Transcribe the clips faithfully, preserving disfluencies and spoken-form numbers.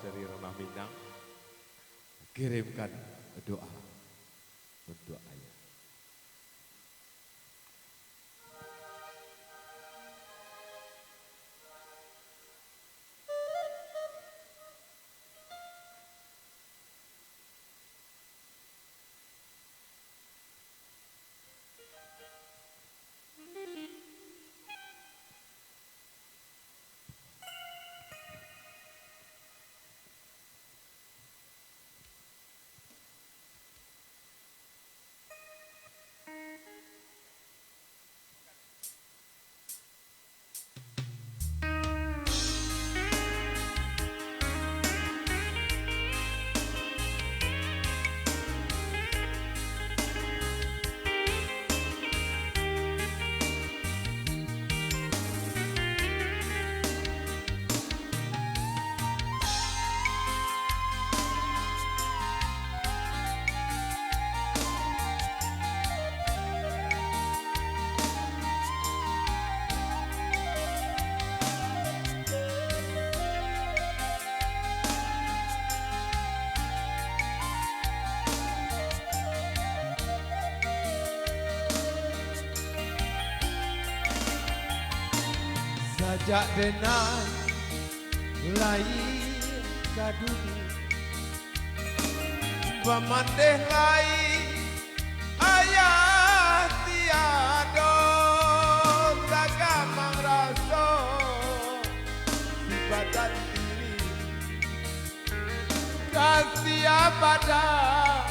dari Ranah Minang, kirimkan doa untuk ayah. Sajak denai lai ka dunia, bamandeh lai ayah tiado, tagamang raso di badan diri. Kasiah badan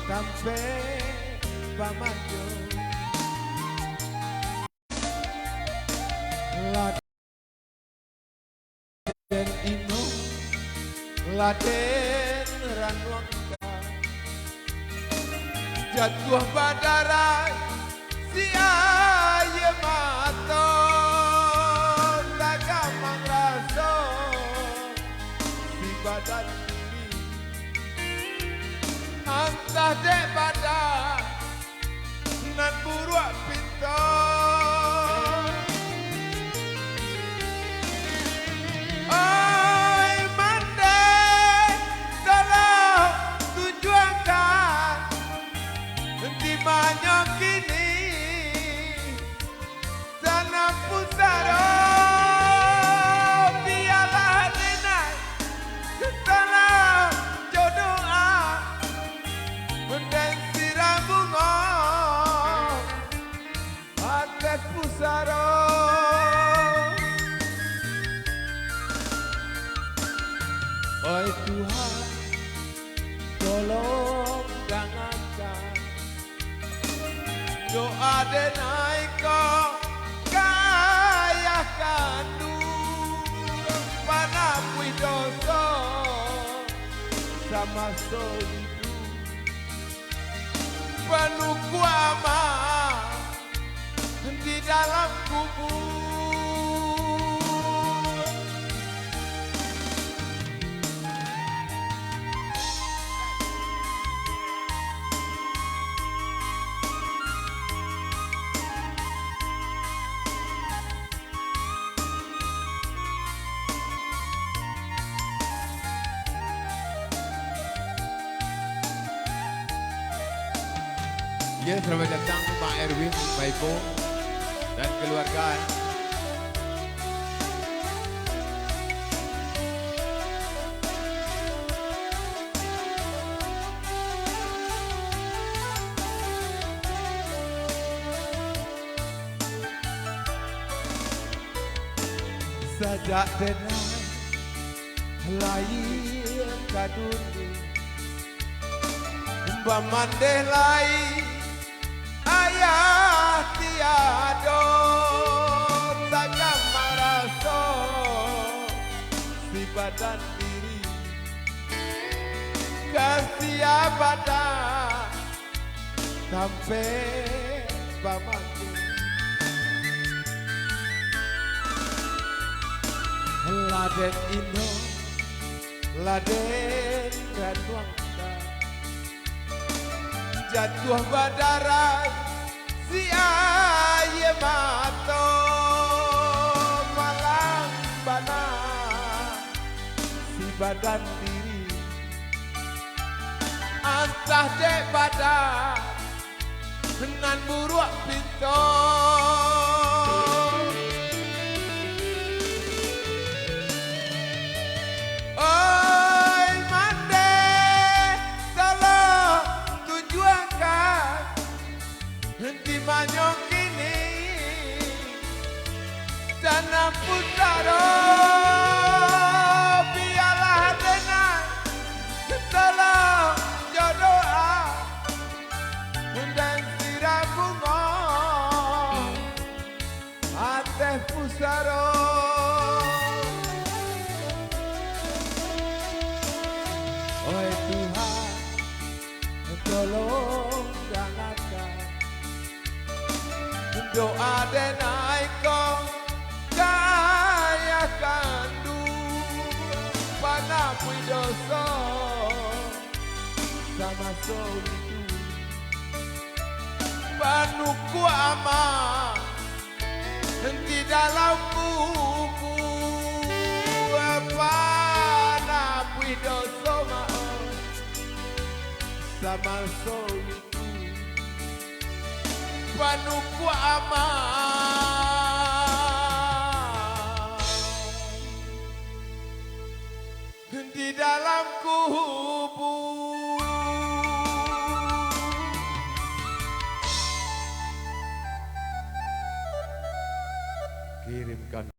tampek bamanjo. Laden ino, laden ranuang ka, jatuah badarai si aia mato, tagamang raso di badan diri. Antah dek badan nan buruak pinto. Oi mandeh, tolong tunjuakkan di manyo kini. Sanak pusaro, bialah denai, salam jo doa, den siram bungo ateh pusaro. Oi Tuhan, tolong dangakan doa denai ko ka ayah kanduang, panapuih doso samaso iduik, panukuak amal di dalam kubua. Ya, selamat datang Mak Erwin, Mak Ipo, dan keluarga. Sajak denai lahia ka dunia, bamandeh lai ayah tiado, tagamang raso si badan diri, kasiah badan tampek bamantu. Laden ino, laden ranuang ka, jatuah badarai si aia mato, malang bana si badan diri. Antah dek badan nan buruak pinto. Oi, mandeh, tolong tunjuakan di manyo kini tanah pusaro, bialah denai tolong jo doa dan sirah bungo ateh pusaro. Oi Tuhan, tolong dangakan doa denai ko, ka ayah kanduang panapuih doso samaso iduik. Panukuak amal di dalam kubua, panapuih doso maoh samaso iduik. Panukuak amal di dalam kubua. Kirimkan